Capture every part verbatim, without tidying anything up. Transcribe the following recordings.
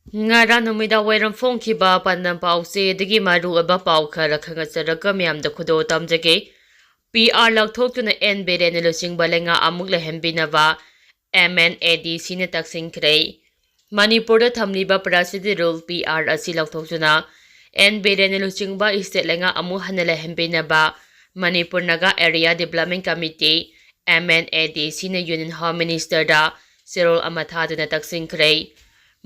ꯉꯔꯥꯡ ꯅꯨꯃꯤꯗꯥꯡ ꯋꯥꯏꯔꯝ ꯐꯣꯡꯈꯤꯕ ꯄꯥꯟꯗꯝ ꯄꯥꯎꯆꯦꯗꯒꯤ ꯃꯔꯨꯑꯣꯏꯕ ꯄꯥꯎ ꯈꯔ ꯈꯪꯍꯟꯖꯔꯒ ꯃꯌꯥꯝꯗ ꯈꯨꯗꯣꯜ ꯇꯝꯖꯒꯦ꯫ ꯄꯤ ꯑꯥꯔ ꯂꯧꯊꯣꯛꯇꯨꯅ ꯑꯦꯟ ꯕꯤꯔꯦꯟꯅ ꯂꯨꯆꯤꯡꯕ ꯂꯩꯉꯥꯛ ꯑꯃꯨꯛ ꯂꯩꯍꯟꯕꯤꯅꯕ ꯑꯦꯝ ꯑꯦꯟ ꯑꯦ ꯗꯤ ꯁꯤꯅ ꯇꯛꯁꯤꯟꯈ꯭ꯔꯦ꯫ ꯃꯅꯤꯄꯨꯔꯗ ꯊꯝꯂꯤꯕ ꯄ꯭ꯔꯖꯥꯁꯤꯗꯤ ꯔꯨꯜ ꯄꯤ ꯑꯥꯔ ꯑꯁꯤ ꯂꯧꯊꯣꯛꯇꯨꯅ ꯑꯦꯟ ꯕꯤꯔꯦꯟꯅ ꯂꯨꯆꯤꯡꯕ ꯏꯁꯇꯦꯠ ꯂꯩꯉꯥꯛ ꯑꯃꯨꯛ ꯍꯟꯅ ꯂꯩꯍꯟꯕꯤꯅꯕ Manipur Naga area development committee, M N A D ꯁꯤꯅ ꯌꯨꯅꯤꯌꯟ ꯍꯣꯝ ꯃꯤꯅꯤꯁꯇꯔꯗ ꯆꯦꯔꯣꯜ ꯑꯃ ꯊꯥꯗꯨꯅ ꯇꯛꯁꯤꯟꯈ꯭ꯔꯦ꯫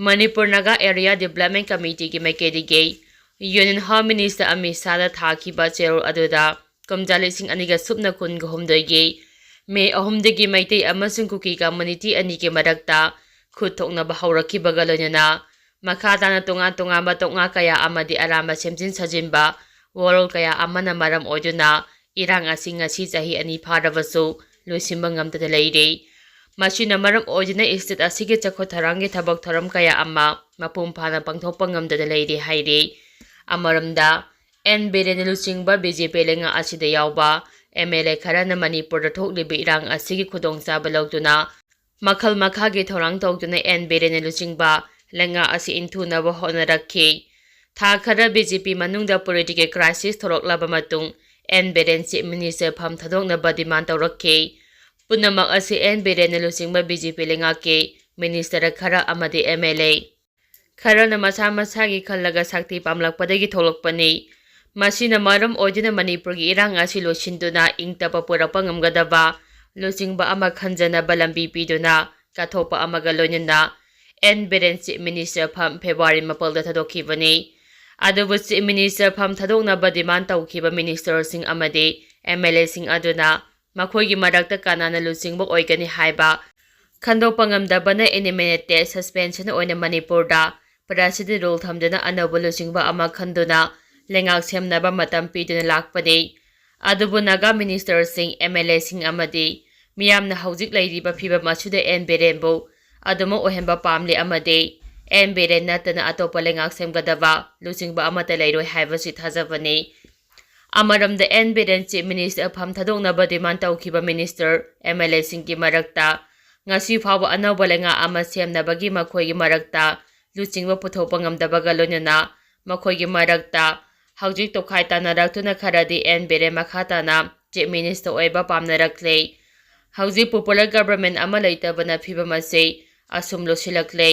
ꯃꯅꯤꯄꯨꯔ ꯅꯥꯒꯥ ꯑꯦꯔꯤꯌꯥ ꯗꯤꯕ꯭ꯂꯞꯃꯦꯟ ꯀꯃꯤꯇꯤꯒꯤ ꯃꯥꯏꯀꯩꯗꯒꯤ ꯌꯨꯅꯤꯌꯟ ꯍꯣꯝ ꯃꯤꯅꯤꯁꯇꯔ ꯑꯃꯤꯠ ꯁꯥꯍꯗ ꯊꯥꯈꯤꯕ ꯆꯦꯔꯣꯜ ꯑꯗꯨꯗ ꯀꯨꯝꯖꯥ ꯂꯤꯁꯤꯡ ꯑꯅꯤꯒ ꯁꯨꯞꯅ ꯀꯨꯟꯒ ꯍꯨꯝꯗꯣꯏꯒꯤ ꯃꯦ ꯑꯍꯨꯝꯗꯒꯤ ꯃꯩꯇꯩ ꯑꯃꯁꯨꯡ ꯀꯨꯀꯤ ꯀꯝꯃꯨꯅꯤꯇꯤ ꯑꯅꯤꯒꯤ ꯃꯔꯛꯇ ꯈꯨꯠ ꯊꯣꯛꯅꯕ ꯍꯧꯔꯛꯈꯤꯕꯒ ꯂꯣꯏꯅꯅ ꯃꯈꯥ ꯇꯥꯅ ꯇꯣꯉꯥꯟ ꯇꯣꯉꯥꯟꯕ ꯇꯣꯉꯥ ꯀꯌꯥ ꯑꯃꯗꯤ ꯑꯔꯥꯟꯕ ꯁꯦꯝꯖꯤꯟ ꯁꯥꯖꯤꯟꯕ ꯋꯥꯔꯣꯜ ꯀꯌꯥ ꯑꯃꯅ ꯃꯔꯝ ꯑꯣꯏꯗꯨꯅ ꯏꯔꯥꯡ ꯑꯁꯤ ꯉꯁꯤ ꯆꯍꯤ ꯑꯅꯤ ꯐꯥꯔꯕꯁꯨ ꯂꯣꯏꯁꯤꯟꯕ ꯉꯝꯗꯅ ꯂꯩꯔꯤ꯫ ꯃꯁꯤꯅ ꯃꯔꯝ ꯑꯣꯏꯗꯨꯅ ꯏꯁꯇꯦꯠ ꯑꯁꯤꯒꯤ ꯆꯥꯎꯈꯠ ꯊꯧꯔꯥꯡꯒꯤ ꯊꯕꯛ ꯊꯧꯔꯝ ꯀꯌꯥ ꯑꯃ ꯃꯄꯨꯡ ꯐꯥꯅ ꯄꯥꯡꯊꯣꯛꯄ ꯉꯝꯗꯅ ꯂꯩꯔꯤ ꯍꯥꯏꯔꯤ꯫ ꯑꯃꯔꯣꯝꯗ, ꯑꯦꯟ ꯕꯤꯔꯦꯟꯅ ꯂꯨꯆꯤꯡꯕ ꯕꯤ ꯖꯦ ꯄꯤ ꯂꯩꯉꯥꯛ ꯑꯁꯤꯗ ꯌꯥꯎꯕ ꯑꯦꯝ ꯑꯦꯜ ꯑꯦ ꯈꯔꯅ ꯃꯅꯤꯄꯨꯔꯗ ꯊꯣꯛꯂꯤꯕ ꯏꯔꯥꯡ ꯑꯁꯤꯒꯤ ꯈꯨꯗꯣꯡꯆꯥꯕ ꯂꯧꯗꯨꯅ ꯃꯈꯜ ꯃꯈꯥꯒꯤ ꯊꯧꯔꯥꯡ ꯇꯧꯗꯨꯅ ꯑꯦꯟ ꯕꯤꯔꯦꯟꯅ ꯂꯨꯆꯤꯡꯕ ꯂꯩꯉꯥꯛ ꯑꯁꯤ ꯏꯟꯊꯨꯅꯕ ꯍꯣꯠꯅꯔꯛꯈꯤ꯫ ꯊꯥ ꯈꯔ ꯕꯤ ꯖꯦ ꯄꯤ ꯃꯅꯨꯡꯗ ꯄꯣꯂꯤꯇꯤꯀꯦꯜ ꯀ꯭ꯔꯥꯏꯁꯤꯁ ꯊꯣꯔꯛꯂꯕ ꯃꯇꯨꯡ ꯑꯦꯟ ꯕꯤꯔꯦꯟ ꯆꯤꯐ ꯃꯤꯅꯤꯁꯇꯔ ꯐꯝ ꯊꯥꯗꯣꯛꯅꯕ ꯗꯤꯃꯥꯟ ꯇꯧꯔꯛꯈꯤ꯫ ꯄꯨꯝꯅꯃꯛ ꯑꯁꯤ ꯑꯦꯟ ꯕꯤꯔꯦꯟꯅ ꯂꯨꯆꯤꯡꯕ ꯕꯤ ꯖꯦ ꯄꯤ ꯂꯩꯉꯥꯛꯀꯤ ꯃꯤꯅꯤꯁꯇꯔ ꯈꯔ ꯑꯃꯗꯤ ꯑꯦꯝ ꯑꯦꯜ ꯑꯦ ꯈꯔꯅ ꯃꯁꯥ ꯃꯁꯥꯒꯤ ꯈꯜꯂꯒ ꯁꯛꯇꯤ ꯄꯥꯝꯂꯛꯄꯗꯒꯤ ꯊꯣꯛꯂꯛꯄꯅꯤ꯫ ꯃꯁꯤꯅ ꯃꯔꯝ ꯑꯣꯏꯗꯨꯅ ꯃꯅꯤꯄꯨꯔꯒꯤ ꯏꯔꯥꯡ ꯑꯁꯤ ꯂꯣꯏꯁꯤꯟꯗꯨꯅ ꯏꯪ ꯇꯞꯄ ꯄꯨꯔꯛꯄ ꯉꯝꯒꯗꯕ ꯂꯨꯆꯤꯡꯕ ꯑꯃ ꯈꯟꯖꯅꯕ ꯂꯝꯕꯤ ꯄꯤꯗꯨꯅ ꯀꯠꯊꯣꯛꯄ ꯑꯃꯒ ꯂꯣꯏꯅꯅ ꯑꯦꯟ ꯕꯤꯔꯦꯟ ꯆꯤꯐ ꯃꯤꯅꯤꯁꯇꯔ ꯐꯝ ꯐꯦꯕ꯭ꯔꯨꯋꯥꯔꯤ ꯃꯥꯄꯜꯗ ꯊꯥꯗꯣꯛꯈꯤꯕꯅꯤ꯫ ꯑꯗꯨꯕꯨ ꯆꯤꯐ ꯃꯤꯅꯤꯁꯇꯔ ꯐꯝ ꯊꯥꯗꯣꯛꯅꯕ ꯗꯤꯃꯥꯟ ꯇꯧꯈꯤꯕ ꯃꯤꯅꯤꯁꯇꯔꯁꯤꯡ ꯑꯃꯗꯤ ꯑꯦꯝ ꯑꯦꯜ ꯑꯦꯁꯤꯡ ꯑꯗꯨꯅ ꯃꯈꯣꯏꯒꯤ ꯃꯔꯛꯇ ꯀꯅꯥꯅ ꯂꯨꯆꯤꯡꯕ ꯑꯣꯏꯒꯅꯤ ꯍꯥꯏꯕ ꯈꯟꯗꯣꯛꯄ ꯉꯝꯗꯕꯅ ꯏꯂꯤꯃꯤꯅꯦꯇꯦꯗ ꯁꯁꯄꯦꯟꯁꯟ ꯑꯣꯏꯅ ꯃꯅꯤꯄꯨꯔꯗ ꯄ꯭ꯔꯖꯥꯁꯤꯗꯤ ꯔꯨꯜ ꯊꯝꯗꯨꯅ ꯑꯅꯧꯕ ꯂꯨꯆꯤꯡꯕ ꯑꯃ ꯈꯟꯗꯨꯅ ꯂꯩꯉꯥꯛ ꯁꯦꯝꯅꯕ ꯃꯇꯝ ꯄꯤꯗꯨꯅ ꯂꯥꯛꯄꯅꯤ꯫ ꯑꯗꯨꯕꯨ ꯅꯥꯒꯥ ꯃꯤꯅꯤꯁꯇꯔꯁꯤꯡ, ꯑꯦꯝ ꯑꯦꯜ ꯑꯦꯁꯤꯡ ꯑꯃꯗꯤ ꯃꯤꯌꯥꯝꯅ ꯍꯧꯖꯤꯛ ꯂꯩꯔꯤꯕ ꯐꯤꯕꯝ ꯑꯁꯤꯗ ꯑꯦꯟ ꯕꯤꯔꯦꯟꯕꯨ ꯑꯗꯨꯃꯛ ꯑꯣꯏꯍꯟꯕ ꯄꯥꯝꯂꯤ ꯑꯃꯗꯤ ꯑꯦꯟ ꯕꯤꯔꯦꯟ ꯅꯠꯇꯅ ꯑꯇꯣꯞꯄ ꯂꯩꯉꯥꯛ ꯁꯦꯝꯒꯗꯕ ꯂꯨꯆꯤꯡꯕ ꯑꯃꯠꯇ ꯂꯩꯔꯣꯏ ꯍꯥꯏꯕꯁꯤ ꯊꯥꯖꯕꯅꯤ꯫ ꯑꯃꯔꯣꯝꯗ ꯑꯦꯟ ꯕꯤꯔꯦꯟ ꯆꯤꯐ ꯃꯤꯅꯤꯁꯇꯔ ꯐꯝ ꯊꯥꯗꯣꯛꯅꯕ ꯗꯤꯃꯥꯟ ꯇꯧꯈꯤꯕ ꯃꯤꯅꯤꯁꯇꯔ, ꯑꯦꯝ ꯑꯦꯜ ꯑꯦꯁꯤꯡꯒꯤ ꯃꯔꯛꯇ ꯉꯁꯤ ꯐꯥꯎꯕ ꯑꯅꯧꯕ ꯂꯩꯉꯥꯛ ꯑꯃ ꯁꯦꯝꯅꯕꯒꯤ ꯃꯈꯣꯏꯒꯤ ꯃꯔꯛꯇ ꯂꯨꯆꯤꯡꯕ ꯄꯨꯊꯣꯛꯄ ꯉꯝꯗꯕꯒ ꯂꯣꯏꯅꯅ ꯃꯈꯣꯏꯒꯤ ꯃꯔꯛꯇ ꯍꯧꯖꯤꯛ ꯇꯣꯈꯥꯏ ꯇꯥꯅꯔꯛꯇꯨꯅ ꯈꯔꯗꯤ ꯑꯦꯟ ꯕꯤꯔꯦꯟ ꯃꯈꯥ ꯇꯥꯅ Chief Minister ꯑꯣꯏꯕ ꯄꯥꯝꯅꯔꯛꯂꯦ꯫ ꯍꯧꯖꯤꯛ popular government ꯑꯃ ꯂꯩꯇꯕꯅ ꯐꯤꯕꯝ ꯑꯁꯤ ꯑꯁꯨꯝ ꯂꯨꯁꯤꯜꯂꯛꯂꯦ꯫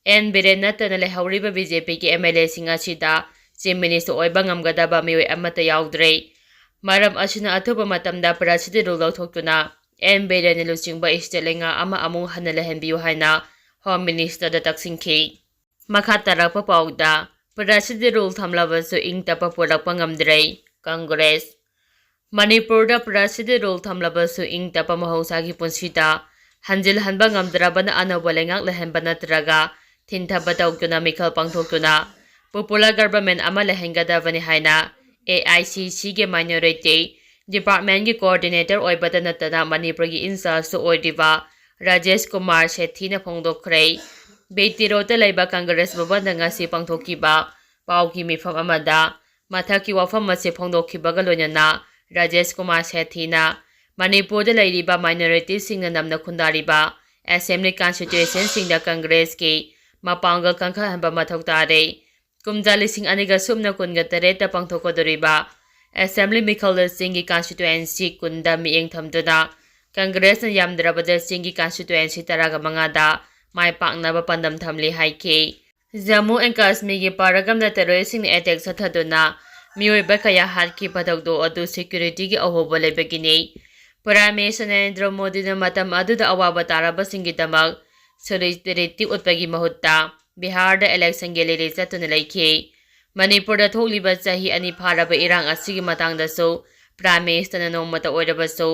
ꯑꯦꯟ ꯕꯤꯔꯦꯟ ꯅꯠꯇꯅ ꯂꯩꯍꯧꯔꯤꯕ BJPꯒꯤ MLAꯁꯤꯡ ꯑꯁꯤꯗ Chief Minister ꯑꯣꯏꯕ ꯉꯝꯒꯗꯕ ꯃꯤꯑꯣꯏ ꯑꯃꯠꯇ ꯌꯥꯎꯗ꯭ꯔꯦ꯫ ꯃꯔꯝ ꯑꯁꯤꯅ ꯑꯊꯨꯕ ꯃꯇꯝꯗ President Rule ꯂꯧꯊꯣꯛꯇꯨꯅ ꯑꯦꯟ ꯕꯤꯔꯦꯟꯅ ꯂꯨꯆꯤꯡꯕ state ꯂꯩꯉꯥꯛ ꯑꯃ ꯑꯃꯨꯛ ꯍꯟꯅ ꯂꯩꯍꯟꯕꯤꯌꯨ ꯍꯥꯏꯅ Home Ministerꯗ ꯇꯛꯁꯤꯟꯈꯤ꯫ ꯃꯈꯥ ꯇꯥꯔꯛꯄ ꯄꯥꯎꯗ, President Rule ꯊꯝꯂꯕꯁꯨ ꯏꯪ ꯇꯞꯄ ꯄꯨꯔꯛꯄ ꯉꯝꯗ꯭ꯔꯦ Congress꯫ ꯃꯅꯤꯄꯨꯔꯗ President Rule ꯊꯝꯂꯕꯁꯨ ꯏꯪ ꯇꯞꯄ ꯃꯍꯧꯁꯥꯒꯤ ꯄꯨꯟꯁꯤꯗ ꯍꯟꯖꯤꯜꯍꯟꯕ ꯉꯝꯗ꯭ꯔꯕꯅ ꯑꯅꯧꯕ ꯂꯩꯉꯥꯛ ꯂꯩꯍꯟꯕ ꯅꯠꯇ꯭ꯔꯒ ꯊꯤꯟꯊꯕ ꯇꯧꯗꯨꯅ ꯃꯤꯈꯜ ꯄꯥꯡꯊꯣꯛꯇꯨꯅ popular government ꯑꯃ ꯂꯩꯍꯟꯒꯗꯕꯅꯤ ꯍꯥꯏꯅ AICCꯒꯤ Minority Departmentꯀꯤ Coordinator ꯑꯣꯏꯕꯇ ꯅꯠꯇꯅ ꯃꯅꯤꯄꯨꯔꯒꯤ in chargeꯁꯨ ꯑꯣꯏꯔꯤꯕ ꯔꯥꯖꯦꯁ ꯀꯨꯃꯥꯔ ꯁꯦꯊꯤꯅ ꯐꯣꯡꯗꯣꯛꯈ꯭ꯔꯦ꯫ ꯕꯤ ꯇꯤ ꯔꯣꯗꯇ ꯂꯩꯕ Congress ꯚꯕꯟꯗ ꯉꯁꯤ ꯄꯥꯡꯊꯣꯛꯈꯤꯕ ꯄꯥꯎꯒꯤ ꯃꯤꯐꯝ ꯑꯃꯗ ꯃꯊꯛꯀꯤ ꯋꯥꯐꯝ ꯑꯁꯤ ꯐꯣꯡꯗꯣꯛꯈꯤꯕꯒ ꯂꯣꯏꯅꯅ ꯔꯥꯖꯦꯁ ꯀꯨꯃꯥꯔ ꯁꯦꯊꯤꯅ ꯃꯅꯤꯄꯨꯔꯗ ꯂꯩꯔꯤꯕ minorityꯁꯤꯡꯅ ꯅꯝꯅ ꯈꯨꯟꯗꯥꯔꯤꯕ Assembly constituencyꯁꯤꯡꯗ Congressꯀꯤ ꯃꯄꯥꯡꯒꯜ ꯀꯟꯈꯠꯍꯟꯕ ꯃꯊꯧ ꯇꯥꯔꯦ꯫ ꯀꯨꯝꯖꯥ ꯂꯤꯁꯤꯡ ꯑꯅꯤꯒ ꯁꯨꯞꯅ ꯀꯨꯟꯒ ꯇꯔꯦꯠꯇ ꯄꯥꯡꯊꯣꯛꯀꯗꯧꯔꯤꯕ Assembly ꯃꯤꯈꯜꯗ ꯆꯤꯡꯒꯤ constituency ꯀꯨꯟꯗ ꯃꯤꯠꯌꯦꯡ ꯊꯝꯗꯨꯅ Congressꯅ ꯌꯥꯝꯗ꯭ꯔꯕꯗ ꯆꯤꯡꯒꯤ constituency ꯇꯔꯥꯒ ꯃꯉꯥꯗ ꯃꯥꯏ ꯄꯥꯛꯅꯕ ꯄꯥꯟꯗꯝ ꯊꯝꯂꯤ ꯍꯥꯏꯈꯤ꯫ ꯖꯝꯃꯨ and ꯀꯥꯁꯃꯤꯔꯒꯤ ꯄꯥꯔꯛ ꯑꯃꯗ terroristꯁꯤꯡꯅ attack ꯆꯠꯊꯗꯨꯅ ꯃꯤꯑꯣꯏꯕ ꯀꯌꯥ ꯍꯥꯠꯈꯤꯕ ꯊꯧꯗꯣꯛ ꯑꯗꯨ securityꯒꯤ ꯑꯍꯣꯕ ꯂꯩꯕꯒꯤꯅꯤ꯫ Prime Minister ꯅꯔꯦꯟꯗ꯭ꯔ ꯃꯣꯗꯤꯅ ꯃꯇꯝ ꯑꯗꯨꯗ ꯑꯋꯥꯕ ꯇꯥꯔꯕꯁꯤꯡꯒꯤꯗꯃꯛ solidarity ꯎꯠꯄꯒꯤ ꯃꯍꯨꯠꯇ ꯕꯤꯍꯥꯔꯗ electionꯒꯤ rally ꯆꯠꯇꯨꯅ ꯂꯩꯈꯤ꯫ ꯃꯅꯤꯄꯨꯔꯗ ꯊꯣꯛꯂꯤꯕ ꯆꯍꯤ ꯑꯅꯤ ꯐꯥꯔꯕ ꯏꯔꯥꯡ ꯑꯁꯤꯒꯤ ꯃꯇꯥꯡꯗꯁꯨ Prime Ministerꯅ ꯅꯣꯡꯃꯇ ꯑꯣꯏꯔꯕꯁꯨ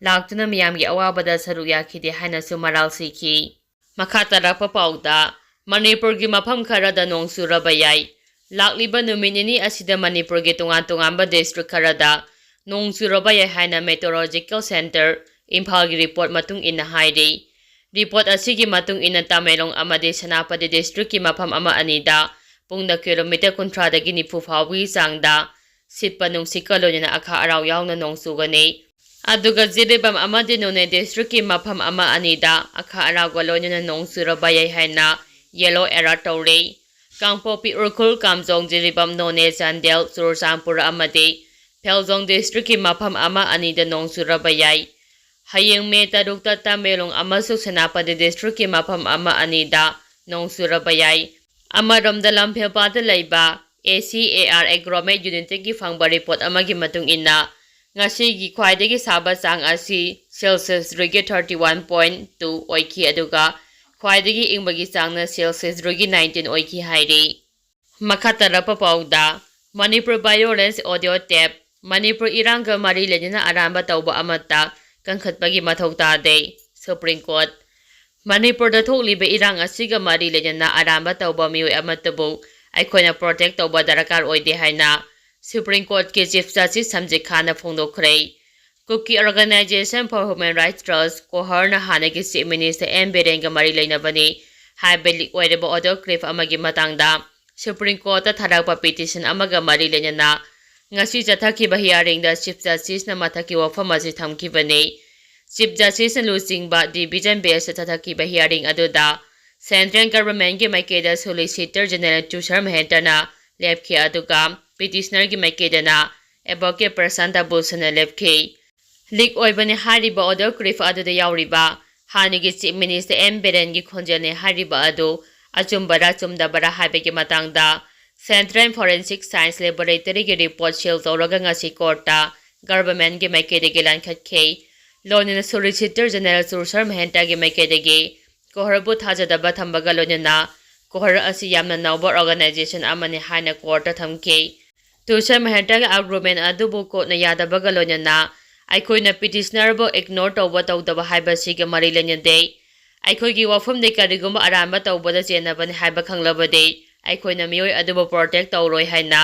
ꯂꯥꯛꯇꯨꯅ ꯃꯤꯌꯥꯝꯒꯤ ꯑꯋꯥꯕꯗ ꯁꯔꯨꯛ ꯌꯥꯈꯤꯗꯦ ꯍꯥꯏꯅꯁꯨ ꯃꯔꯥꯜ ꯁꯤꯈꯤ꯫ ꯃꯈꯥ ꯇꯥꯔꯛꯄ ꯄꯥꯎꯗ, ꯃꯅꯤꯄꯨꯔꯒꯤ ꯃꯐꯝ ꯈꯔꯗ ꯅꯣꯡ ꯆꯨꯔꯕ ꯌꯥꯏ꯫ ꯂꯥꯛꯂꯤꯕ ꯅꯨꯃꯤꯠ ꯅꯤꯅꯤ ꯑꯁꯤꯗ ꯃꯅꯤꯄꯨꯔꯒꯤ ꯇꯣꯉꯥꯟ ꯇꯣꯉꯥꯟꯕ district ꯈꯔꯗ ꯅꯣꯡ ꯆꯨꯔꯕ ꯌꯥꯏ ꯍꯥꯏꯅ Meteorological Centre ꯏꯝꯐꯥꯜꯒꯤ report ꯃꯇꯨꯡ ꯏꯟꯅ ꯍꯥꯏꯔꯤ꯫ Report ꯑꯁꯤꯒꯤ ꯃꯇꯨꯡ ꯏꯟꯅ ꯇꯃꯦꯡꯂꯣꯡ ꯑꯃꯗꯤ ꯁꯦꯅꯥꯄꯇꯤ districtꯀꯤ ꯃꯐꯝ ꯑꯃ ꯑꯅꯤꯗ ꯄꯨꯡꯗ kilometre ꯀꯨꯟꯊ꯭ꯔꯥꯗꯒꯤ ꯅꯤꯐꯨ ꯐꯥꯎꯕꯒꯤ ꯆꯥꯡꯗ ꯁꯤꯠꯄ ꯅꯨꯡꯁꯤꯠꯀ ꯂꯣꯏꯅꯅ ꯑꯈꯥ ꯑꯔꯥꯎ ꯌꯥꯎꯅ ꯅꯣꯡ ꯆꯨꯒꯅꯤ꯫ ꯑꯗꯨꯒ ꯖꯤꯔꯤꯕꯥꯝ ꯑꯃꯗꯤ ꯅꯣꯅꯦ districtꯀꯤ ꯃꯐꯝ ꯑꯃ ꯑꯅꯤꯗ ꯑꯈꯥ ꯑꯔꯥꯎꯒ ꯂꯣꯏꯅꯅ ꯅꯣꯡ ꯆꯨꯔꯕ ꯌꯥꯏ ꯍꯥꯏꯅ ꯌꯦꯂꯣ ꯑꯦꯂꯔꯠ ꯇꯧꯔꯦ꯫ ꯀꯥꯡꯄꯣꯛꯄꯤ, ꯎꯈ꯭ꯔꯨꯜ, ꯀꯥꯝꯖꯣꯡ, ꯖꯤꯔꯤꯕꯥꯝ, ꯅꯣꯅꯦ, ꯆꯥꯟꯗꯦꯜ, ꯆꯨꯔꯆꯥꯟꯄꯨꯔ ꯑꯃꯗꯤ ꯐꯦꯜꯖꯣꯡ ꯗꯤꯁꯇ꯭ꯔꯤꯛꯀꯤ ꯃꯐꯝ ꯑꯃ ꯑꯅꯤꯗ ꯅꯣꯡ ꯆꯨꯔꯕ ꯌꯥꯏ꯫ ꯍꯌꯦꯡ ꯃꯦ ꯇꯔꯨꯛꯇ ꯇꯃꯦꯡꯂꯣꯡ ꯑꯃꯁꯨꯡ ꯁꯦꯅꯥꯄꯇꯤ ꯗꯤꯁꯇ꯭ꯔꯤꯛꯀꯤ ꯃꯐꯝ ꯑꯃ ꯑꯅꯤꯗ ꯅꯣꯡ ꯆꯨꯔꯕ ꯌꯥꯏ꯫ ꯑꯃꯔꯣꯝꯗ, ꯂꯝꯐꯦꯜꯄꯥꯠꯇ ꯂꯩꯕ ꯑꯦ ꯁꯤ ꯑꯦ ꯑꯥꯔ ꯑꯦꯒ꯭ꯔꯣꯃꯦꯠ ꯌꯨꯅꯤꯠꯇꯒꯤ ꯐꯪꯕ ꯔꯤꯄꯣꯔꯠ ꯑꯃꯒꯤ ꯃꯇꯨꯡ ꯏꯟꯅ, ꯉꯁꯤꯒꯤ ꯈ꯭ꯋꯥꯏꯗꯒꯤ ꯁꯥꯕ ꯆꯥꯡ ꯑꯁꯤ celsius degree thirty one point two ꯑꯣꯏꯈꯤ, ꯑꯗꯨꯒ ꯈ꯭ꯋꯥꯏꯗꯒꯤ ꯏꯪꯕꯒꯤ ꯆꯥꯡꯅ ꯁꯦꯜꯁꯤꯌꯁ ꯗꯤꯒ꯭ꯔꯤ ꯅꯥꯏꯟꯇꯤꯟ ꯑꯣꯏꯈꯤ ꯍꯥꯏꯔꯤ꯫ ꯃꯈꯥ ꯇꯥꯔꯛꯄ ꯄꯥꯎꯗ, Manipur violence audio tape, Manipur ꯏꯔꯥꯡꯒ ꯃꯔꯤ ꯂꯩꯅꯅ ꯑꯔꯥꯟꯕ ꯇꯧꯕ ꯑꯃꯠꯇ ꯀꯟꯈꯠꯄꯒꯤ ꯃꯊꯧ ꯇꯥꯗꯦ, ꯁꯨꯄ꯭ꯔꯤꯝ ꯀꯣꯔꯠ꯫ ꯃꯅꯤꯄꯨꯔꯗ ꯊꯣꯛꯂꯤꯕ ꯏꯔꯥꯡ ꯑꯁꯤꯒ ꯃꯔꯤ ꯂꯩꯅꯅ ꯑꯔꯥꯟꯕ ꯇꯧꯕ ꯃꯤꯑꯣꯏ ꯑꯃꯠꯇꯕꯨ ꯑꯩꯈꯣꯏꯅ ꯄ꯭ꯔꯣꯇꯦꯛ ꯇꯧꯕ ꯗꯔꯀꯥꯔ ꯑꯣꯏꯗꯦ ꯍꯥꯏꯅ ꯁꯨꯄ꯭ꯔꯤꯝ ꯀꯣꯔꯠꯀꯤ ꯆꯤꯐ ꯖꯁꯇꯤꯁ ꯁꯟꯖꯤꯠ ꯈꯥꯟꯅ ꯐꯣꯡꯗꯣꯛꯈ꯭ꯔꯦ꯫ ꯀꯨꯀꯤ ꯑꯣꯔꯒꯅꯥꯏꯖꯦꯁꯟ ꯐꯣꯔ ꯍ꯭ꯌꯨꯃꯦꯟ ꯔꯥꯏꯠꯁ ꯇ꯭ꯔꯁ, ꯀꯣꯍꯔꯅ ꯍꯥꯟꯅꯒꯤ ꯆꯤꯐ ꯃꯤꯅꯤꯁꯇꯔ ꯑꯦꯟ ꯕꯤꯔꯦꯟꯒ ꯃꯔꯤ ꯂꯩꯅꯕꯅꯤ ꯍꯥꯏꯕ ꯂꯤꯛ ꯑꯣꯏꯔꯕ ꯑꯣꯗꯤꯑꯣ ꯀ꯭ꯂꯤꯞ ꯑꯃꯒꯤ ꯃꯇꯥꯡꯗ ꯁꯨꯄ꯭ꯔꯤꯝ ꯀꯣꯔꯠꯇ ꯊꯥꯔꯛꯄ ꯄꯤꯇꯤꯁꯟ ꯑꯃꯒ ꯃꯔꯤ ꯂꯩꯅꯅ ꯉꯁꯤ ꯆꯠꯊꯈꯤꯕ ꯍꯤꯌꯥꯔꯤꯡꯗ ꯆꯤꯐ ꯖꯁꯇꯤꯁꯅ ꯃꯊꯛꯀꯤ ꯋꯥꯐꯝ ꯑꯁꯤ ꯊꯝꯈꯤꯕꯅꯤ꯫ ꯆꯤꯐ ꯖꯁꯇꯤꯁꯅ ꯂꯨꯆꯤꯡꯕ ꯗꯤꯚꯤꯖꯟ ꯕꯦꯟꯁꯇ ꯆꯠꯊꯈꯤꯕ ꯍꯤꯌꯥꯔꯤꯡ ꯑꯗꯨꯗ ꯁꯦꯟꯇ꯭ꯔꯦꯜ ꯒꯚꯔꯟꯃꯦꯟꯠꯀꯤ ꯃꯥꯏꯀꯩꯗ ꯁꯣꯂꯤꯁꯤꯇꯔ ꯖꯦꯅꯔꯦꯜ ꯇꯨꯁꯥꯔ ꯃꯦꯍꯦꯇꯥꯅ ꯂꯦꯞꯈꯤ, ꯑꯗꯨꯒ ꯄꯤꯇꯤꯁꯅꯔꯒꯤ ꯃꯥꯏꯀꯩꯗꯅ ꯑꯦꯗꯚꯣꯀꯦꯠ ꯄ꯭ꯔꯁꯥꯟꯇ ꯚꯨꯁꯟꯅ ꯂꯦꯞꯈꯤ꯫ ꯂꯤꯛ ꯑꯣꯏꯕꯅꯤ ꯍꯥꯏꯔꯤꯕ ꯑꯣꯗꯤꯑꯣ ꯀ꯭ꯂꯤꯞ ꯑꯗꯨꯗ ꯌꯥꯎꯔꯤꯕ ꯍꯥꯟꯅꯒꯤ ꯆꯤꯐ ꯃꯤꯅꯤꯁꯇꯔ ꯑꯦꯟ ꯕꯤꯔꯦꯟꯒꯤ ꯈꯣꯟꯖꯦꯜꯅꯤ ꯍꯥꯏꯔꯤꯕ ꯑꯗꯨ ꯑꯆꯨꯝꯕꯔꯥ ꯆꯨꯝꯗꯕꯔꯥ ꯍꯥꯏꯕꯒꯤ ꯃꯇꯥꯡꯗ ꯁꯦꯟꯇ꯭ꯔꯦꯜ ꯐꯣꯔꯦꯟꯁꯤꯛ ꯁꯥꯏꯟꯁ ꯂꯦꯕꯣꯔꯦꯇꯔꯤꯒꯤ ꯔꯤꯄꯣꯔꯠ ꯁꯤꯜ ꯇꯧꯔꯒ ꯉꯁꯤ ꯀꯣꯔꯠꯇ ꯒꯚꯔꯟꯃꯦꯟꯠꯀꯤ ꯃꯥꯏꯀꯩꯗꯒꯤ ꯂꯥꯟꯈꯠꯈꯤ꯫ ꯂꯣꯏꯅꯅ ꯁꯣꯂꯤꯁꯤꯇꯔ ꯖꯦꯅꯔꯦꯜ ꯇꯨꯁꯥꯔ ꯃꯦꯍꯦꯇꯥꯒꯤ ꯃꯥꯏꯀꯩꯗꯒꯤ ꯀꯣꯍꯔꯕꯨ ꯊꯥꯖꯗꯕ ꯊꯝꯕꯒ ꯂꯣꯏꯅꯅ ꯀꯣꯍꯔ ꯑꯁꯤ ꯌꯥꯝꯅ ꯅꯧꯕ ꯑꯣꯔꯒꯅꯥꯏꯖꯦꯁꯟ ꯑꯃꯅꯤ ꯍꯥꯏꯅ ꯀꯣꯔꯠꯇ ꯊꯝꯈꯤ꯫ ꯇꯨꯁꯥꯔ ꯃꯦꯍꯦꯇꯥꯒꯤ ꯑꯥꯔꯒꯨꯃꯦꯟ ꯑꯗꯨꯕꯨ ꯀꯣꯔꯠꯅ ꯌꯥꯗꯕꯒ ꯂꯣꯏꯅꯅ ꯑꯩꯈꯣꯏꯅ ꯄꯤꯇꯤꯁꯅꯔꯕꯨ ꯏꯒꯅꯣꯔ ꯇꯧꯕ ꯇꯧꯗꯕ ꯍꯥꯏꯕꯁꯤꯒ ꯃꯔꯤ ꯂꯩꯅꯗꯦ꯫ ꯑꯩꯈꯣꯏꯒꯤ ꯋꯥꯐꯝꯗꯤ ꯀꯔꯤꯒꯨꯝꯕ ꯑꯔꯥꯟꯕ ꯇꯧꯕꯗ ꯆꯦꯟꯅꯕꯅꯤ ꯍꯥꯏꯕ ꯈꯪꯂꯕꯗꯤ ꯑꯩꯈꯣꯏꯅ ꯃꯤꯑꯣꯏ ꯑꯗꯨꯕꯨ ꯄ꯭ꯔꯣꯇꯦꯛ ꯇꯧꯔꯣꯏ ꯍꯥꯏꯅ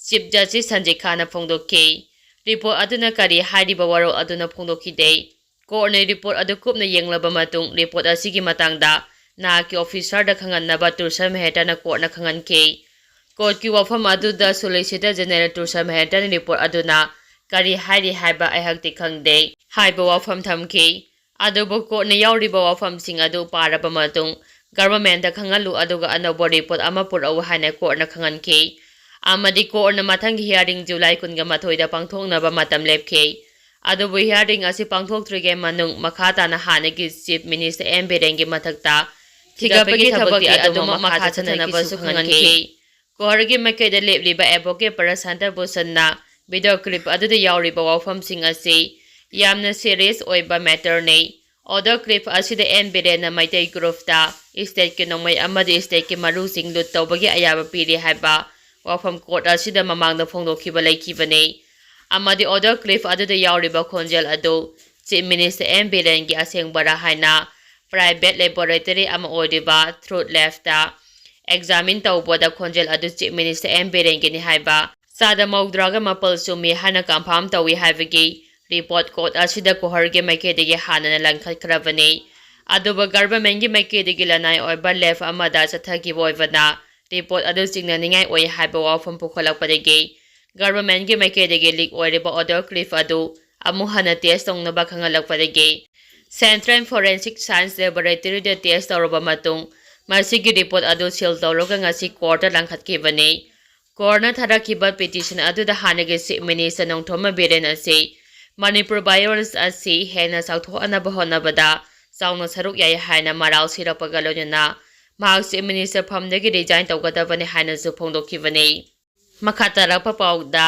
ꯆꯤꯐ ꯖꯁꯇꯤꯁ ꯁꯟꯖꯤꯠ ꯈꯥꯟꯅ ꯐꯣꯡꯗꯣꯛꯈꯤ꯫ ꯔꯤꯄꯣꯔꯠ ꯑꯗꯨꯅ ꯀꯔꯤ ꯍꯥꯏꯔꯤꯕ ꯋꯥꯔꯣꯜ ꯑꯗꯨꯅ ꯐꯣꯡꯗꯣꯛꯈꯤꯗꯦ꯫ ꯀꯣꯔꯠꯅ ꯔꯤꯄꯣꯔꯠ ꯑꯗꯨ ꯀꯨꯞꯅ ꯌꯦꯡꯂꯕ ꯃꯇꯨꯡ, ꯔꯤꯄꯣꯔꯠ ꯑꯁꯤꯒꯤ ꯃꯇꯥꯡꯗ ꯅꯍꯥꯛꯀꯤ ꯑꯣꯐꯤꯁꯥꯔꯗ ꯈꯪꯍꯟꯅꯕ ꯇꯨꯁꯥꯔ ꯃꯦꯍꯦꯇꯥꯅ ꯀꯣꯔꯠꯅ ꯈꯪꯍꯟꯈꯤ꯫ ꯀꯣꯔꯠꯀꯤ ꯋꯥꯐꯝ ꯑꯗꯨꯗ ꯁꯣꯂꯤꯁꯤꯇꯔ ꯖꯦꯅꯔꯦꯜ ꯇꯨꯁꯥꯔ ꯃꯦꯍꯦꯇꯥꯅ ꯔꯤꯄꯣꯔꯠ ꯑꯗꯨꯅ ꯀꯔꯤ ꯍꯥꯏꯔꯤ ꯍꯥꯏꯕ ꯑꯩꯍꯥꯛꯇꯤ ꯈꯪꯗꯦ ꯍꯥꯏꯕ ꯋꯥꯐꯝ ꯊꯝꯈꯤ꯫ ꯑꯗꯨꯕꯨ ꯀꯣꯔꯠꯅ ꯌꯥꯎꯔꯤꯕ ꯋꯥꯐꯝꯁꯤꯡ ꯑꯗꯨ ꯄꯥꯔꯕ ꯃꯇꯨꯡ, ꯒꯚꯔꯟꯃꯦꯟꯗ ꯈꯪꯍꯜꯂꯨ ꯑꯗꯨꯒ ꯑꯅꯧꯕ ꯔꯤꯄꯣꯔꯠ ꯑꯃ ꯄꯨꯔꯛꯎ ꯍꯥꯏꯅ ꯀꯣꯔꯠꯅ ꯈꯪꯍꯟꯈꯤ꯫ ꯑꯃꯗꯤ ꯀꯣꯔꯠꯅ ꯃꯊꯪꯒꯤ ꯍꯤꯌꯥꯔꯤꯡ ꯖꯨꯂꯥꯏ ꯀꯨꯟꯒ ꯃꯥꯊꯣꯏꯗ ꯄꯥꯡꯊꯣꯛꯅꯕ ꯃꯇꯝ ꯂꯦꯞꯈꯤ꯫ ꯑꯗꯨꯕꯨ ꯍꯤꯌꯥꯔꯤꯡ ꯑꯁꯤ ꯄꯥꯡꯊꯣꯛꯇ꯭ꯔꯤꯉꯩ ꯃꯅꯨꯡ ꯃꯈꯥ ꯇꯥꯅ ꯍꯥꯟꯅꯒꯤ ꯆꯤꯐ ꯃꯤꯅꯤꯁꯇꯔ ꯑꯦꯟ ꯕꯤꯔꯦꯟꯒꯤ ꯃꯊꯛꯇ ꯊꯤꯒꯠꯄꯒꯤ ꯊꯕꯛꯇꯤ ꯑꯗꯨꯃꯛ ꯃꯈꯥ ꯆꯠꯊꯅꯕꯁꯨ ꯈꯪꯍꯟꯈꯤ꯫ ꯀꯣꯍꯔꯒꯤ ꯃꯥꯏꯀꯩꯗ ꯂꯦꯞꯂꯤꯕ ꯑꯦꯗꯚꯣꯀꯦꯠ ꯄ꯭ꯔꯁꯥꯟꯇ ꯚꯨꯁꯟꯅ ꯚꯤꯗꯤꯑꯣ ꯀ꯭ꯂꯤꯞ ꯑꯗꯨꯗ ꯌꯥꯎꯔꯤꯕ ꯋꯥꯐꯝꯁꯤꯡ ꯑꯁꯤ ꯌꯥꯝꯅ ꯁꯤꯔꯤꯌꯁ ꯑꯣꯏꯕ ꯃꯦꯇꯔꯅꯤ꯫ ꯑꯣꯗꯤꯑꯣ ꯀ꯭ꯂꯤꯞ ꯑꯁꯤꯗ ꯑꯦꯟ ꯕꯤꯔꯦꯟꯅ ꯃꯩꯇꯩ ꯒ꯭ꯔꯨꯞꯇ ꯏꯁꯇꯦꯠꯀꯤ ꯅꯣꯡꯃꯩ ꯑꯃꯗꯤ ꯏꯁꯇꯦꯠꯀꯤ ꯃꯔꯨꯁꯤꯡ ꯂꯨꯠ ꯇꯧꯕꯒꯤ ꯑꯌꯥꯕ ꯄꯤꯔꯤ ꯍꯥꯏꯕ ꯋꯥꯐꯝ ꯀꯣꯔꯠ ꯑꯁꯤꯗ ꯃꯃꯥꯡꯗ ꯐꯣꯡꯗꯣꯛꯈꯤꯕ ꯂꯩꯈꯤꯕꯅꯤ꯫ ꯑꯃꯗꯤ ꯑꯣꯗꯤꯑꯣ ꯀ꯭ꯂꯤꯞ ꯑꯗꯨꯗ ꯌꯥꯎꯔꯤꯕ ꯈꯣꯟꯖꯦꯜ ꯑꯗꯨ ꯆꯤꯐ ꯃꯤꯅꯤꯁꯇꯔ ꯑꯦꯟ ꯕꯤꯔꯦꯟꯒꯤ ꯑꯁꯦꯡꯕꯔꯥ ꯍꯥꯏꯅ ꯄ꯭ꯔꯥꯏꯚꯦꯠ ꯂꯦꯕꯣꯔꯦꯇꯔꯤ ꯑꯃ ꯑꯣꯏꯔꯤꯕ ꯊ꯭ꯔꯨꯠ ꯂꯦꯞꯇ ꯑꯦꯛꯖꯥꯃꯤꯟ ꯇꯧꯕꯗ ꯈꯣꯟꯖꯦꯜ ꯑꯗꯨ ꯆꯤꯐ ꯃꯤꯅꯤꯁꯇꯔ ꯑꯦꯟ ꯕꯤꯔꯦꯟꯒꯤꯅꯤ ꯍꯥꯏꯕ ꯆꯥꯗ ꯃꯧꯗ꯭ꯔꯥꯒ ꯃꯥꯄꯜ ꯆꯨꯝꯃꯤ ꯍꯥꯏꯅ ꯀꯟꯐꯥꯔꯝ ꯇꯧꯏ ꯍꯥꯏꯕꯒꯤ ꯔꯤꯄꯣꯔꯠ ꯀꯣꯔꯠ ꯑꯁꯤꯗ ꯀꯣꯍꯔꯒꯤ ꯃꯥꯏꯀꯩꯗꯒꯤ ꯍꯥꯟꯅꯅ ꯂꯪꯈꯠꯈ꯭ꯔꯕꯅꯤ꯫ ꯑꯗꯨꯕꯨ ꯒꯚꯔꯟꯃꯦꯟꯒꯤ ꯃꯥꯏꯀꯩꯗꯒꯤ ꯂꯅꯥꯏ ꯑꯣꯏꯕ ꯂꯦꯞ ꯑꯃꯗ ꯆꯠꯊꯈꯤꯕ ꯑꯣꯏꯕꯅ ꯔꯤꯄꯣꯔꯠ ꯑꯗꯨ ꯆꯤꯡꯅꯅꯤꯡꯉꯥꯏ ꯑꯣꯏ ꯍꯥꯏꯕ ꯋꯥꯐꯝ ꯄꯨꯈꯠꯂꯛꯄꯗꯒꯤ ꯒꯚꯔꯟꯃꯦꯟꯒꯤ ꯃꯥꯏꯀꯩꯗꯒꯤ ꯂꯤꯛ ꯑꯣꯏꯔꯤꯕ ꯑꯣꯗꯤꯑꯣ ꯀ꯭ꯂꯤꯞ ꯑꯗꯨ ꯑꯃꯨꯛ ꯍꯟꯅ ꯇꯦꯁ ꯇꯧꯅꯕ ꯈꯪꯍꯜꯂꯛꯄꯗꯒꯤ ꯁꯦꯟꯇ꯭ꯔꯦꯜ ꯐꯣꯔꯦꯟꯁꯤꯛ ꯁꯥꯏꯟꯁ ꯂꯦꯕꯣꯔꯦꯇꯔꯤꯗ ꯇꯦꯁ ꯇꯧꯔꯕ ꯃꯇꯨꯡ ꯃꯁꯤꯒꯤ ꯔꯤꯄꯣꯔꯠ ꯑꯗꯨ ꯁꯤꯜ ꯇꯧꯔꯒ ꯉꯁꯤ ꯀꯣꯔꯠꯇ ꯂꯪꯈꯠꯈꯤꯕꯅꯤ꯫ ꯀꯣꯔꯠꯅ ꯊꯥꯔꯛꯈꯤꯕ ꯄꯤꯇꯤꯁꯟ ꯑꯗꯨꯗ ꯍꯥꯟꯅꯒꯤ ꯆꯤꯐ ꯃꯤꯅꯤꯁꯇꯔ ꯅꯣꯡꯊꯣꯝꯕꯝ ꯕꯤꯔꯦꯟ ꯑꯁꯤ ꯃꯅꯤꯄꯨꯔ ꯚꯥꯏꯑꯣꯂꯦꯟꯁ ꯑꯁꯤ ꯍꯦꯟꯅ ꯆꯥꯎꯊꯣꯛꯍꯟꯅꯕ ꯍꯣꯠꯅꯕꯗ ꯆꯥꯎꯅ ꯁꯔꯨꯛ ꯌꯥꯏ ꯍꯥꯏꯅ ꯃꯔꯥꯜ ꯁꯤꯔꯛꯄꯒ ꯂꯣꯏꯅꯅ ꯃꯍꯥꯛ ꯆꯤꯐ ꯃꯤꯅꯤꯁꯇꯔ ꯐꯝꯗꯒꯤ ꯔꯤꯖꯥꯏꯟ ꯇꯧꯒꯗꯕꯅꯤ ꯍꯥꯏꯅꯁꯨ ꯐꯣꯡꯗꯣꯛꯈꯤꯕꯅꯤ꯫ ꯃꯈꯥ ꯇꯥꯔꯛꯄ ꯄꯥꯎꯗ,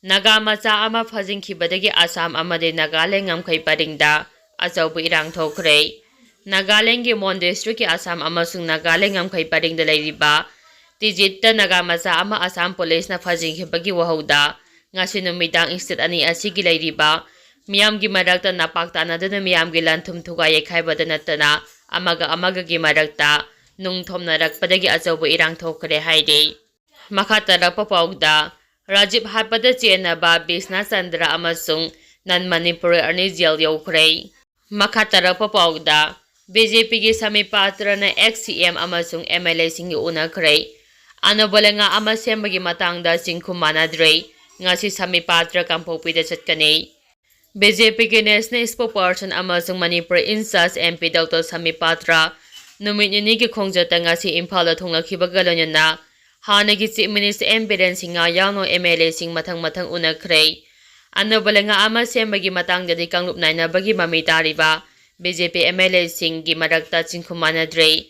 ꯅꯥꯒꯥ ꯃꯆꯥ ꯑꯃ ꯐꯥꯖꯤꯟꯈꯤꯕꯗꯒꯤ ꯑꯁꯥꯝ ꯑꯃꯗꯤ ꯅꯥꯒꯥꯂꯦꯟ ꯉꯝꯈꯩ ꯄꯔꯤꯡꯗ ꯑꯆꯧꯕ ꯏꯔꯥꯡ ꯊꯣꯛꯈ꯭ꯔꯦ꯫ ꯅꯥꯒꯥꯂꯦꯟꯒꯤ ꯃꯣꯟ ꯗꯤꯁꯇ꯭ꯔꯤꯛꯀꯤ ꯑꯁꯥꯝ ꯑꯃꯁꯨꯡ ꯅꯥꯒꯥꯂꯦꯟ ꯉꯝꯈꯩ ꯄꯔꯤꯡꯗ ꯂꯩꯔꯤꯕ ꯇꯤꯖꯤꯠꯇ ꯅꯥꯒꯥ ꯃꯆꯥ ꯑꯃ ꯑꯁꯥꯝ ꯄꯨꯂꯤꯁꯅ ꯐꯥꯖꯤꯟꯈꯤꯕꯒꯤ ꯋꯥꯍꯧꯗ ꯉꯁꯤ ꯅꯨꯃꯤꯗꯥꯡ ꯏꯁꯇꯦꯠ ꯑꯅꯤ ꯑꯁꯤꯒꯤ ꯂꯩꯔꯤꯕ ꯃꯤꯌꯥꯝꯒꯤ ꯃꯔꯛꯇ ꯅꯄꯥꯛ ꯇꯥꯅꯗꯨꯅ ꯃꯤꯌꯥꯝꯒꯤ ꯂꯟ ꯊꯨꯝ ꯊꯨꯒꯥꯏ ꯌꯩꯈꯥꯏꯕꯗ ꯅꯠꯇꯅ ꯑꯃꯒ ꯑꯃꯒꯒꯤ ꯃꯔꯛꯇ ꯅꯨꯡ ꯊꯣꯝꯅꯔꯛꯄꯗꯒꯤ ꯑꯆꯧꯕ ꯏꯔꯥꯡ ꯊꯣꯛꯈ꯭ꯔꯦ ꯍꯥꯏꯔꯤ꯫ ꯃꯈꯥ ꯇꯥꯔꯛꯄ ꯄꯥꯎꯗ, ꯔꯥꯖꯤꯕ ꯍꯥꯠꯄꯗ ꯆꯦꯟꯅꯕ ꯕꯤꯁꯅꯥ ꯆꯟꯗ꯭ꯔ ꯑꯃꯁꯨꯡ ꯅꯟ ꯃꯅꯤꯄꯨꯔꯤ ꯑꯅꯤ ꯖꯦꯜ ꯌꯧꯈ꯭ꯔꯦ꯫ ꯃꯈꯥ ꯇꯥꯔꯛꯄ ꯄꯥꯎꯗ, ꯕꯤ ꯖꯦ ꯄꯤꯒꯤ ꯁꯃꯤꯞ ꯄꯥꯇ꯭ꯔꯅ ꯑꯦꯛꯁ ꯁꯤ ꯑꯦꯝ ꯑꯃꯁꯨꯡ ꯑꯦꯝ ꯑꯦꯜ ꯑꯦꯁꯤꯡꯒ ꯎꯅꯈ꯭ꯔꯦ꯫ ꯑꯅꯧꯕ ꯂꯩꯉꯥꯛ ꯑꯃ ꯁꯦꯝꯕꯒꯤ ꯃꯇꯥꯡꯗ ꯆꯤꯡꯈꯨꯝ ꯃꯥꯟꯅꯗ꯭ꯔꯦ꯫ ꯉꯁꯤ ꯁꯃꯤꯞ ꯄꯥꯇ꯭ꯔ ꯀꯥꯡꯄꯣꯛꯄꯤꯗ ꯆꯠꯀꯅꯤ꯫ ꯕꯤ ꯖꯦ ꯄꯤꯒꯤ ꯅꯦꯁꯅꯦꯜ ꯁ꯭ꯄꯣꯛꯄꯔꯁꯟ ꯑꯃꯁꯨꯡ Manipur in charge M P doctor Sambit Patra ꯅꯨꯃꯤꯠ ꯅꯤꯅꯤꯒꯤ ꯈꯣꯡꯆꯠꯇ ꯉꯁꯤ ꯏꯝꯐꯥꯜꯗ ꯊꯨꯡꯂꯛꯈꯤꯕꯒ ꯂꯣꯏꯅꯅ ꯍꯥꯟꯅꯒꯤ Chief Minister N Biren Singh ꯌꯥꯎꯅ ꯑꯦꯝ ꯑꯦꯜ ꯑꯦꯁꯤꯡ ꯃꯊꯪ ꯃꯊꯪ ꯎꯅꯈ꯭ꯔꯦ꯫ ꯑꯅꯧꯕ ꯂꯩꯉꯥꯛ ꯑꯃ ꯁꯦꯝꯕꯒꯤ ꯃꯇꯥꯡꯗꯗꯤ ꯀꯥꯡꯂꯨꯞ ꯅꯥꯏꯅꯕꯒꯤ ꯃꯃꯤ ꯇꯥꯔꯤꯕ B J P M L ꯑꯦꯁꯤꯡꯒꯤ ꯃꯔꯛꯇ ꯆꯤꯡꯈꯨꯝ ꯃꯥꯟꯅꯗ꯭ꯔꯦ꯫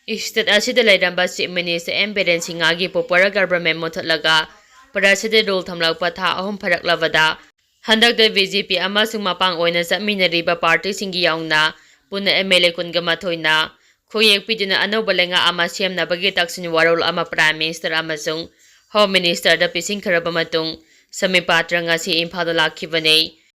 State ꯑꯁꯤꯗ ꯂꯩꯔꯝꯕ Chief Minister ꯑꯦꯟ ꯕꯤꯔꯦꯟ ꯁꯤꯡꯍꯒꯤ popular government ꯃꯨꯠꯊꯠꯂꯒ President rule ꯊꯝꯂꯛꯄ ꯊꯥ ꯑꯍꯨꯝ ꯐꯥꯔꯛꯂꯕꯗ, ꯍꯟꯗꯛꯇ ꯕꯤ ꯖꯦ ꯄꯤ ꯑꯃꯁꯨꯡ ꯃꯄꯥꯡ ꯑꯣꯏꯅ ꯆꯠꯃꯤꯟꯅꯔꯤꯕ party ꯁꯤꯡꯒꯤ ꯌꯥꯎꯅ ꯄꯨꯟꯅ ꯑꯦꯝ ꯑꯦꯜ ꯑꯦ ꯀꯨꯟꯒ ꯃꯥꯊꯣꯏꯅ ꯈꯣꯡꯌꯦꯛ ꯄꯤꯗꯨꯅ ꯑꯅꯧꯕ ꯂꯩꯉꯥꯛ ꯑꯃ ꯁꯦꯝꯅꯕꯒꯤ ꯇꯛꯁꯤꯟ ꯋꯥꯔꯣꯜ ꯑꯃ Prime Minister ꯑꯃꯁꯨꯡ Home Minister ꯗ ꯄꯤꯁꯤꯟꯈ꯭ꯔꯕ ꯃꯇꯨꯡ, ꯁꯃꯤꯞ ꯄꯥꯇ꯭ꯔ ꯉꯁꯤ ꯏꯝꯐꯥꯜꯗ ꯂꯥꯛꯈꯤꯕꯅꯤ꯫